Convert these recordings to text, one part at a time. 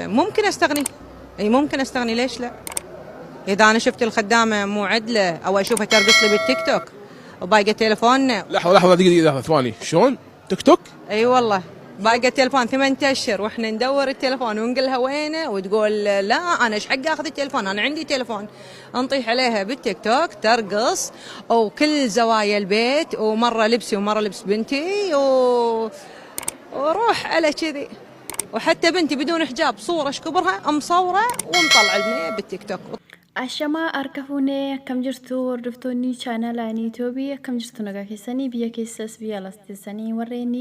ممكن استغني، اي ممكن استغني، ليش لا؟ اذا انا شفت الخدامه مو عدله او اشوفها ترقص لي بالتيك توك وبايقه تليفوننا. لحظه لحظه، دقيقه دقيقه، لحظه، ثواني، شلون؟ تيك توك؟ اي والله، بايقه تليفون 8 اشهر واحنا ندور التليفون ونقول لها وينه، وتقول لا انا ايش حق اخذ التليفون، انا عندي تليفون. نطيح عليها بالتيك توك ترقص وكل زوايا البيت، ومره لبسي ومره لبس بنتي وروح على كذي، وحتى بنتي بدون حجاب صوره ايش كبرها مصوره ومطلع البنيه بالتيك توك. Ashamaa harka fuunee, akkam jirtu hordoftoonni chaanala Yuutuubii? Akkam jirtu, nagaa keessanii? Biyya keessas biyya alas teessanii warreen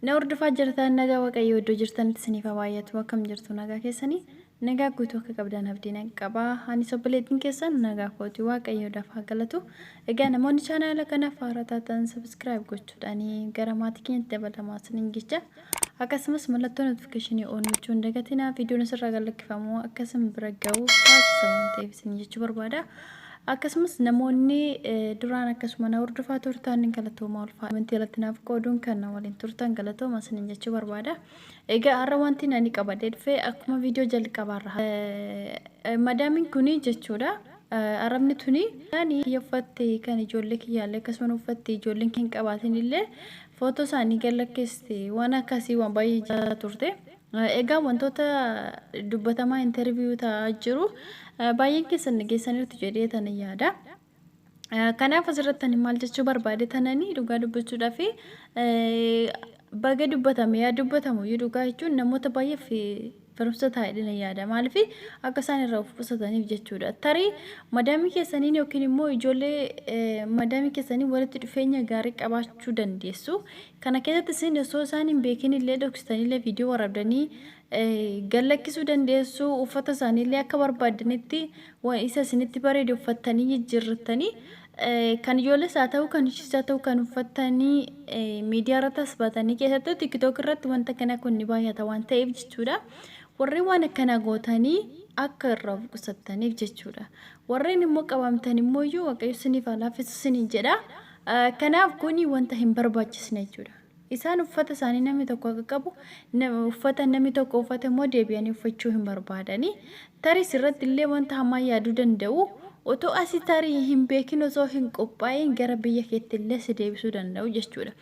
na hordofaa jirtan, nagaa Waaqayyoo iddoo jirtanitti isiniif haa baay'atu. Akkam jirtu, nagaa keessanii? Nagaa guutuu akka qabdan abdiin qaba. Ani obboleettiin keessan nagaa kooti, Waaqayyoodhaaf haa galatu. Egaa namoonni chaanala kanaaf haaraa taatan subscribe gochuudhaan gara maatii keenyatti dabalamaa isiniin jecha, akkasumas mallattoo notification on gochuun dagatinaa, viidiyoon asirraa gadlakkifamu akkasuma bira ga'u taasisa waan ta'eef isin jechuu barbaada. Akkasumas namoonni duraan akkasuma na hordofaa turtan galatoomaa, ulfaa amantii irratti naaf qooduun kan na waliin turtan galatooma isiniin jechuu barbaada. Egaa har'a wanti ani qabadhee dhufe akkuma viidiyoo jalqabaarra madaamiin kuni jechuudha. Arabni tuni kiyya uffatte, kan ijoollee kiyyaallee akkasuma uffatte, ijoolleen hin qabaatin illee footoo isaanii gallakkeessite, waan akkasii waan baay'ee turte. Egaa wantoota dubbatamaa interview ta'aa jiru baay'een keessan dhageessaniirtu jedhee tana yaada. Kanaaf asirratti ani maal jechuu barbaade tananii, dhugaa dubbachuudhaaf baga dubbatame yaa dubbatamu iyyuu, dhugaa jechuun namoota baay'eef barumsa taa'edha yaada. Maaliif akka isaan irraa of qusataniif jechuudha. Tarii madaamii keessaniin yookiin immoo ijoollee madaamii keessanii walitti dhufeenya gaarii qabaachuu dandeessu. Kana keessatti isin osoo isaan hin beekin illee dhoksitanii viidiyoo waraabdanii gallakkisuu dandeessu. Uffata isaaniillee akka barbaadanitti isa isinitti bareedu uffattanii jijjiirratanii, kan ijoollees haa ta'u, kan ishiis haa ta'u, kan uffatanii miidiyaa irratti as baatanii, keessattuu TikTok irratti wanta kana kun ni baay'ata waan ta'eef jechuudha. Warreen waan akkanaa gootanii akka irraa of qusattaniif jechuudha. Warreen immoo qabamtan immoo iyyuu Waaqayyo isiniif haa laaffisu isiniin jedha. Kanaaf kuni wanta hin barbaachisne jechuudha. Isaan uffata isaanii namni tokko akka qabu, uffata namni tokko uffata immoo deebi'anii uffachuu hin barbaadanii. Tarii sirratti illee wanta hamaa yaaduu danda'u. Otoo asii tarii hin beekin, osoo hin qophaa'in gara biyya keetti illee si deebisuu danda'u jechuudha.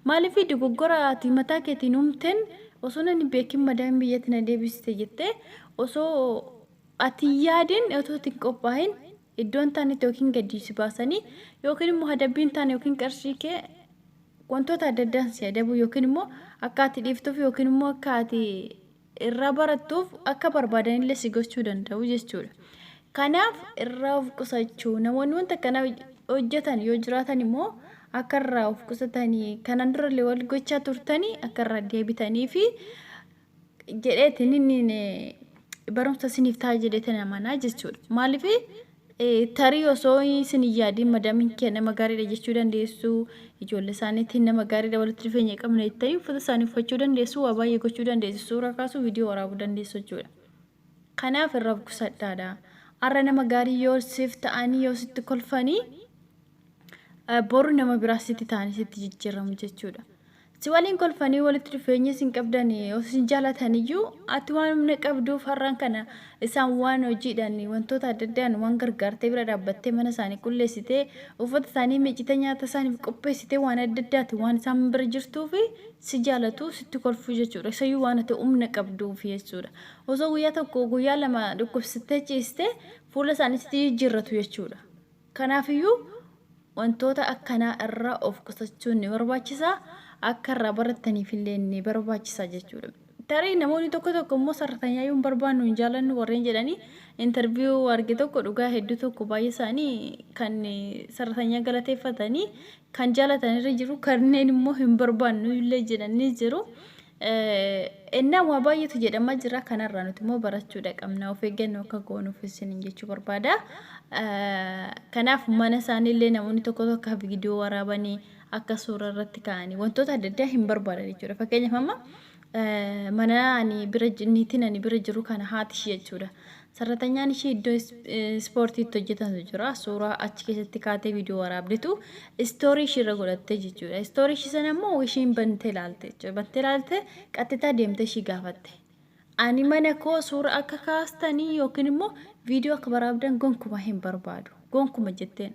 Maaliif dogoggora ati mataa keetiin uumteen, osoo namni beekin madaamiin biyyatti na deebiste jettee, osoo ati yaadin, otoo hin qophaa'in iddoon taanetti yookiin gadi si baasanii yookiin immoo adabbiin taane yookiin qarshii kee wantoota adda addaan si adabu, yookiin immoo akka ati dhiiftuuf yookiin immoo akka ati irraa barattuuf akka barbaadanillee si gochuu danda'u jechuudha. Kanaaf irraa of qusachuu, namoonni wanta akkanaa hojjetan yoo jiraatan immoo akka irraa of qusatanii, kanaan durallee wal gochaa turtanii akka irraa deebitanii fi jedheetiin inni barumsa isiniif ta'a jedheetiin amanaa jechuudha. Maaliif tarii osoo isin hin yaadiin madaamiin kee nama gaariidha jechuu dandeessu, ijoollee isaaniitiin nama gaariidha, walitti dhufeenya qabna jettanii uffata isaanii uffachuu dandeessu, waa baay'ee gochuu dandeessu, suura kaasuu, viidiyoo waraabuu dandeessu jechuudha. Kanaaf irraa of qusadhaadha. Har'a nama gaarii yoo siif ta'anii, yoo sitti kolfanii, boru nama biraa sitti ta'anii sitti jijjiiramu jechuudha. Si waliin kolfanii walitti dhufeenya isin qabdan yoo isin jaalatan iyyuu, ati waan humna qabduuf har'aan kana isaan waan hojiidhaan wantoota adda addaan waan gargaartee, bira dhaabbattee, mana isaanii qulleessitee, uffata isaanii miiccitee, nyaata isaaniif qopheessitee, waan adda addaati waan isaan bira jirtuuf si jaalatu, sitti kolfuu jechuudha. Isayyuu waan ati humna qabduuf jechuudha. Osoo guyyaa tokko guyyaa lama dhukkubsattee ciistee fuula isaanii sitti jijjiirratu jechuudha. Kanaafiyyuu wantoota akkanaa irraa of qusachuun ni barbaachisa. Akka irraa barattaniif illee ni barbaachisa jechuudha. Tarii namoonni tokko tokko immoo sarratanya hin barbaannu, hin jaallannu warreen jedhanii interview arge tokko, dhugaa hedduu tokko baay'ee isaanii kan sarratanya galateeffatanii kan jaalatan irra jiru, kanneen immoo hin barbaannu illee jedhanii jiru. Innaa waa baay'eetu jedhamaa jira, kanarraa nuti immoo barachuudha qabna, of eeggannoo akka goonuuf isiniin jechuu barbaada. Kanaaf mana isaaniillee namoonni tokko tokko viidiyoo waraabanii akka suura irratti kaa'anii wantoota adda addaa hin barbaadan jechuudha. Fakkeenyaaf amma mana ani bira, niitiin ani bira jiru kana haati ishee jechuudha. Sarratanyaan ishee iddoo ispoortiitti hojjetantu jira. Suuraa achi keessatti kaatee viidiyoo waraabdetu story ishee irra godhattee jechuudha. Story ishee sana immoo ishiin bantee ilaalte jechuudha. Bantee ilaalte, qaxxitaa deemtee ishii gaafatte. Ani mana koo suura akka kaastanii yookiin immoo viidiyoo akka baraabdan gonkuma hin barbaadu. Gonkuma jetteen.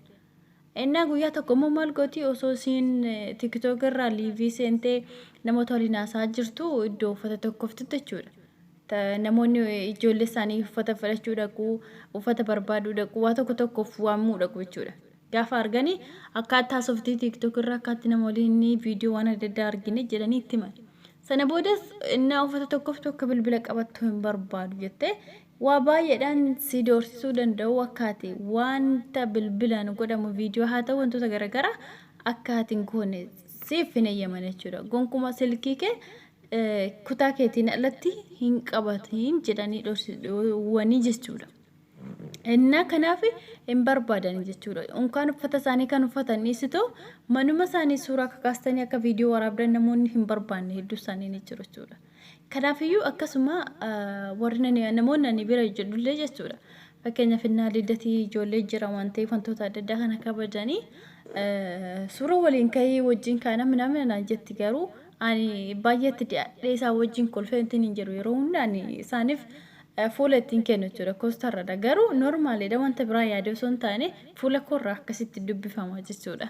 Innaa guyyaa tokko immoo maal gooti osoo isiin TikTok irraa liivii seentee namoota waliin haasa'aa jirtu iddoo uffata tokkoftutti jechuudha. Namoonni ijoollee isaanii uffata fudhachuu dhaqu, uffata barbaaduu dhaqu, waa tokko tokkoof waamuu dhaqu jechuudha. Gaafa arganii akkaataa haasoftii TikTok irraa akkaatti nama waliin viidiyoo waan adda addaa argine jedhanii itti himan. Sana boodas innaa uffata tokkoftu akka bilbila qabattu hin barbaadu jettee waa baay'eedhaan si doorsisuu danda'u akka ati wanta bilbilaan godhamu viidiyoo haa ta'u wantoota garaagaraa akka ati hin goone siif hin eeyyaman jechuudha. Gonkumaa silkii kee kutaa keetiin alatti hin qabatiin jedhanii dhoowwanii jechuudha. Innaa kanaaf hin barbaadan jechuudha. Unkaan uffata isaanii kan uffatan dhiisitoo manuma isaanii suuraa akka kaastanii akka viidiyoo waraabdan namoonni hin barbaanne hedduu isaanii ni jiru jechuudha. Kanaafiyyuu akkasuma warri namoonni ani bira jedhullee jechuudha. Fakkeenyaaf innaa liddatii ijoollee jira waan ta'eef wantoota adda addaa kana kabajanii suura waliin ka'ee wajjin kaana minamina naan jetti garuu ani baay'eetti dhiyaadhee isaan wajjin kolfee ittiin hin jedhu yeroo hunda ani isaaniif fuula ittiin kennu jechuudha koostarradha garuu normaaliidha wanta biraa yaadee osoo hin taane fuula koorraa akkasitti dubbifama jechuudha.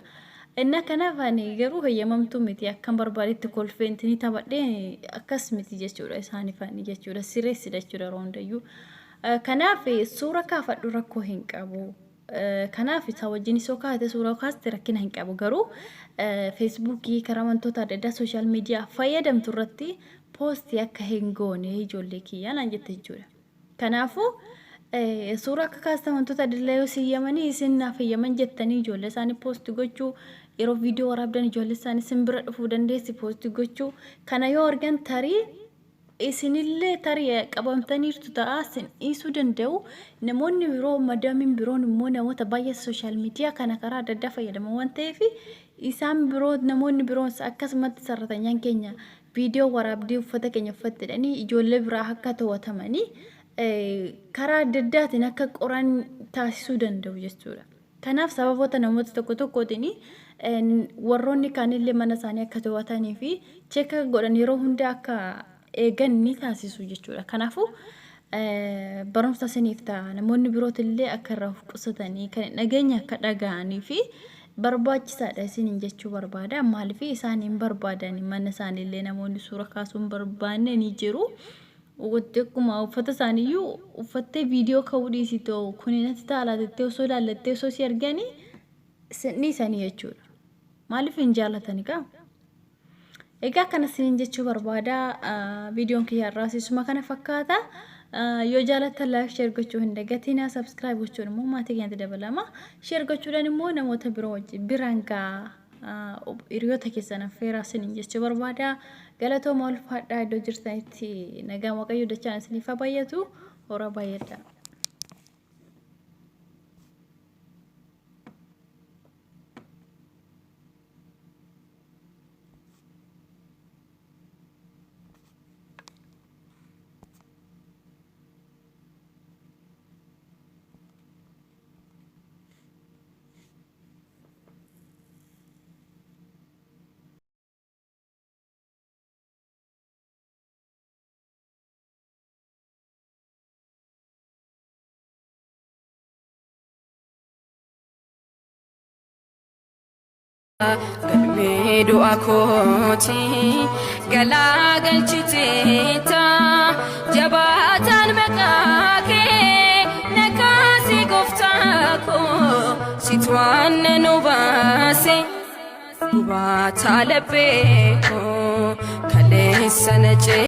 Innaa kanaaf ani garuu heyyamamtuu miti akkan barbaadetti kolfee ittiin taphadhee akkas miti jechuudha isaaniif ani jechuudha sireessidha jechuudha yeroo hundayyuu. Kanaaf suura kaafadhu rakkoo hin qabu. Kanaaf isaa wajjin isoo kaate suuraa kaaste rakkina hin qabu garuu feesbuukii karaa wantoota adda addaa sooshaal miidiyaa fayyadamtu irratti poostii akka hin goone ijoollee kiyyaa naan jette jechuudha. Kanaafuu suuraa akka kaastan wantoota adda addaa yoo isin yamanii isin naaf heyyaman jettanii ijoollee isaanii poosti gochuu yeroo viidiyoo waraabdan ijoollee isaanii isin bira dhufuu dandeessi poosti gochuu kana yoo argan tarii isinillee tarii qabamtaniirtu ta'a isin dhiisuu danda'u. Namoonni biroo madaamiin biroon immoo namoota baay'ee sooshaal miidiyaa kana karaa adda addaa fayyadamu waan ta'eef isaan biroo namoonni biroons akkasumatti sarratanyaan keenya viidiyoo waraabdii uffata keenya uffatte jedhanii ijoollee biraa akka to'atamanii karaa adda addaatiin akka qoran taasisuu danda'u jechuudha. Kanaaf sababoota namoota tokko tokkootiin warroonni kaanillee mana isaanii akka to'atanii fi check akka godhan yeroo hunda akka eegan ni taasisu jechuudha. Kanaafuu barumsa isiniif ta'a. Namoonni birootillee akka irraa of qusatanii kan hin dhageenye akka dhaga'anii fi barbaachisaadha isiniin jechuu barbaada. Maaliif isaan hin barbaadan mana isaaniillee namoonni suura kaasuu hin barbaanne ni jiru. Akkuma uffata isaaniiyyuu uffattee viidiyoo ka'uu dhiisitoo kuni natti ta'a laatettee osoo ilaallattee osoo si arganii sin dhiisanii jechuudha. Maaliif hin jaalatani kaa? Egaa akkana isiniin jechuu barbaada. Viidiyoon kiyya har'aas isuma kana fakkaata. Yoo jaalattan like share gochuu hin dagatinaa. Subscribe gochuun immoo maatii keenyatti dabalama. Share gochuudhaan immoo namoota biroo wajjin biraan ga'a. Hiriyoota keessan affeeraa isiniin jechuu barbaada. Galatooma ulfaadhaa iddoo jirtanitti nagaan Waaqayyo dachaan isiniif haa baay'atu. Horaa baay'adhaa. Galmee du'a kooti galaa galchiteeta jabaataan maqaa kee na kaase gooftaa koo situ waan nu baase gubaataa laphee koo kaleessa na cee.